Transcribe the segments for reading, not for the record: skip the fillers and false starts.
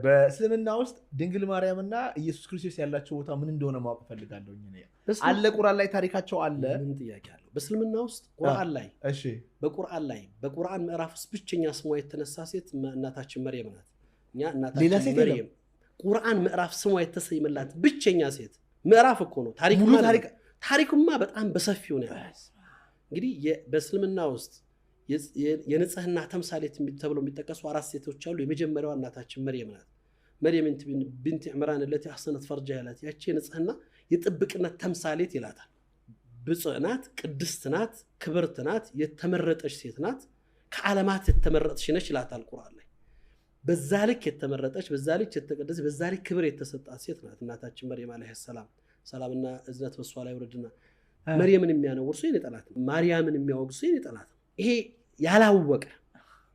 በእስልምና ውስጥ ድንግል ማርያምና ኢየሱስ ክርስቶስ ያላቸው ቦታ ምን እንደሆነ ማወቅ እፈልጋለሁ። አለ ቁርአን ላይ ታሪካቸው አለ። ምን ጥያቄ አለው? በእስልምና ውስጥ ቁርአን ላይ፣ እሺ፣ በቁርአን ላይ፣ በቁርአን ምዕራፍ ውስጥ ብቸኛ ስሟ የተነሳ ሴት እናታችን መርየም ናት። እኛ ሌላ እናታችን ሴት መርየም ቁርአን ምዕራፍ ስሟ የተሰየመላት ብቸኛ ሴት፣ ምዕራፍ እኮ ነው። ታሪክ ሙሉ ታሪክ። ታሪኩማ በጣም በሰፊው ነው ያለው። እንግዲህ በእስልምና ውስጥ የንጽህና ተምሳሌት ተብለው የሚጠቀሱ አራት ሴቶች አሉ። የመጀመሪያዋ እናታችን መርየም ናት። መርየም بنت عمران التي أحصنت فرجها ይላት። ያቺ የንጽህና የጥብቅነት ተምሳሌት ይላታል። ብፅዕ ናት፣ ቅድስት ናት፣ ክብርት ናት፣ የተመረጠች ሴት ናት። ከዓለማት የተመረጥሽ ነች ይላታል ቁርአን ላይ። በዛ ልክ የተመረጠች፣ በዛ ልክ የተቀደሰች፣ በዛ ልክ ክብር የተሰጣት ሴት ናት እናታችን መርየም عليها السلام። ሰላምና እዝነት በሷ ላይ ውረድና መርየምን የሚያነውር ሰው የኔ ጠላት ነው። ማርያምን የሚያወግዝ ሰው የኔ ጠላት ነው። ይሄ ያላወቀ፣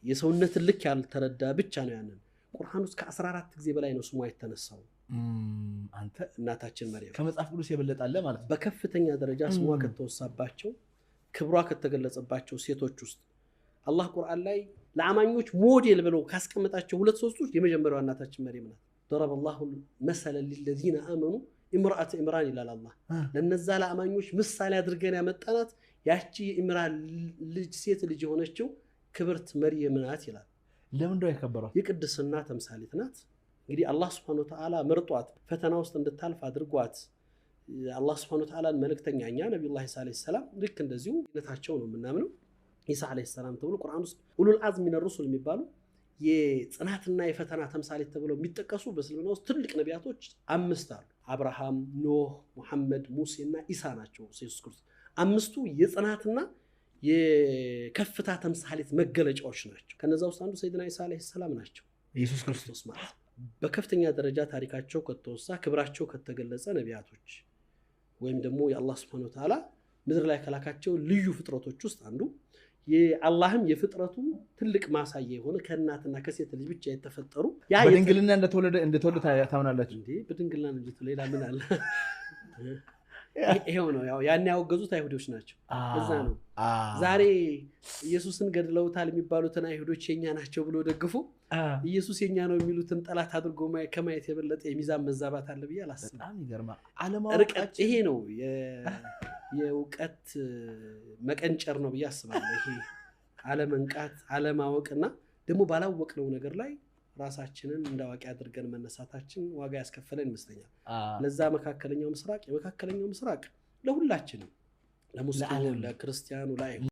የሰውነትን ልክ ያልተረዳ ብቻ ነው። ያንን ቁርአን ውስጥ ከ14 ጊዜ በላይ ነው ስሟ የተነሳው። አንተ እናታችን መርየም ከመጽሐፍ ቅዱስ የበለጠ አለ ማለት ነው። በከፍተኛ ደረጃ ስሟ ከተወሳባቸው፣ ክብሯ ከተገለጸባቸው ሴቶች ውስጥ፣ አላህ ቁርአን ላይ ለአማኞች ሞዴል ብለው ካስቀመጣቸው ሁለት ሶስቶች የመጀመሪያዋ እናታችን መርየም ናት። ضرب الله مثلا للذين آمنوا امرأة عمران ይላል አላህ። ለነዛ ለአማኞች ምሳሌ አድርገን ያመጣናት ያቺ የኢምራን ልጅ ሴት ልጅ የሆነችው ክብርት መርየም ናት ይላል። ለምን እንደው ያከበሯት? የቅድስና ተምሳሌት ናት። እንግዲህ አላህ سبحانه وتعالى መርጧት ፈተና ውስጥ እንድታልፍ አድርጓት አላህ سبحانه وتعالى ን መልእክተኛ፣ እኛ ነቢዩላህ ኢሳ عليه السلام ልክ እንደዚሁ ነታቸው ነው የምናምነው። ኢሳ عليه السلام ተብሎ ቁርአን ውስጥ أولو العزم من الرسل የሚባሉ የጽናትና የፈተና ተምሳሌት ተብለው የሚጠቀሱ በእስልምና ውስጥ ትልቅ ነቢያቶች አምስት አሉ። አብርሃም፣ ኖህ፣ ሙሐመድ፣ ሙሴ እና ኢሳ ናቸው። ኢየሱስ ክርስቶስ። አምስቱ የጽናትና የከፍታ ተምሳሌት መገለጫዎች ናቸው። ከነዛ ውስጥ አንዱ ሰይድና ኢሳ عليه السلام ናቸው። ኢየሱስ ክርስቶስ። ክርስቶስ ማለት ነው። በከፍተኛ ደረጃ ታሪካቸው ከተወሳ፣ ክብራቸው ከተገለጸ ነቢያቶች ወይም ደግሞ የአላህ سبحانه وتعالى ምድር ላይ ከላካቸው ልዩ ፍጥረቶች ውስጥ አንዱ፣ የአላህም የፍጥረቱ ትልቅ ማሳያ የሆነ፣ ከእናትና ከሴት ልጅ ብቻ የተፈጠሩ ያ በድንግልና እንደተወለደ ታምናላችሁ? እንዴ፣ በድንግልና ነው እንጂ ሌላ ምን አለ? ይሄው ነው። ያው ያን ያወገዙት አይሁዶች ናቸው። እዛ ነው ዛሬ ኢየሱስን ገድለውታል የሚባሉትን አይሁዶች የኛ ናቸው ብሎ ደግፎ ኢየሱስ የኛ ነው የሚሉትን ጠላት አድርጎ ከማየት የበለጠ የሚዛን መዛባት አለ ብዬ አላስብም። በጣም ይገርማል። ርቀት አለማወቃችን። ይሄ ነው የእውቀት መቀንጨር ነው ብዬ አስባለሁ። ይሄ አለመንቃት፣ አለማወቅና ደግሞ ባላወቅነው ነገር ላይ ራሳችንን እንደ አዋቂ አድርገን መነሳታችን ዋጋ ያስከፈለን ይመስለኛል። ለዛ መካከለኛው ምስራቅ፣ የመካከለኛው ምስራቅ ለሁላችንም፣ ለሙስሊሙ፣ ለዓለም። ለክርስቲያኑ፣ ለአይሁድ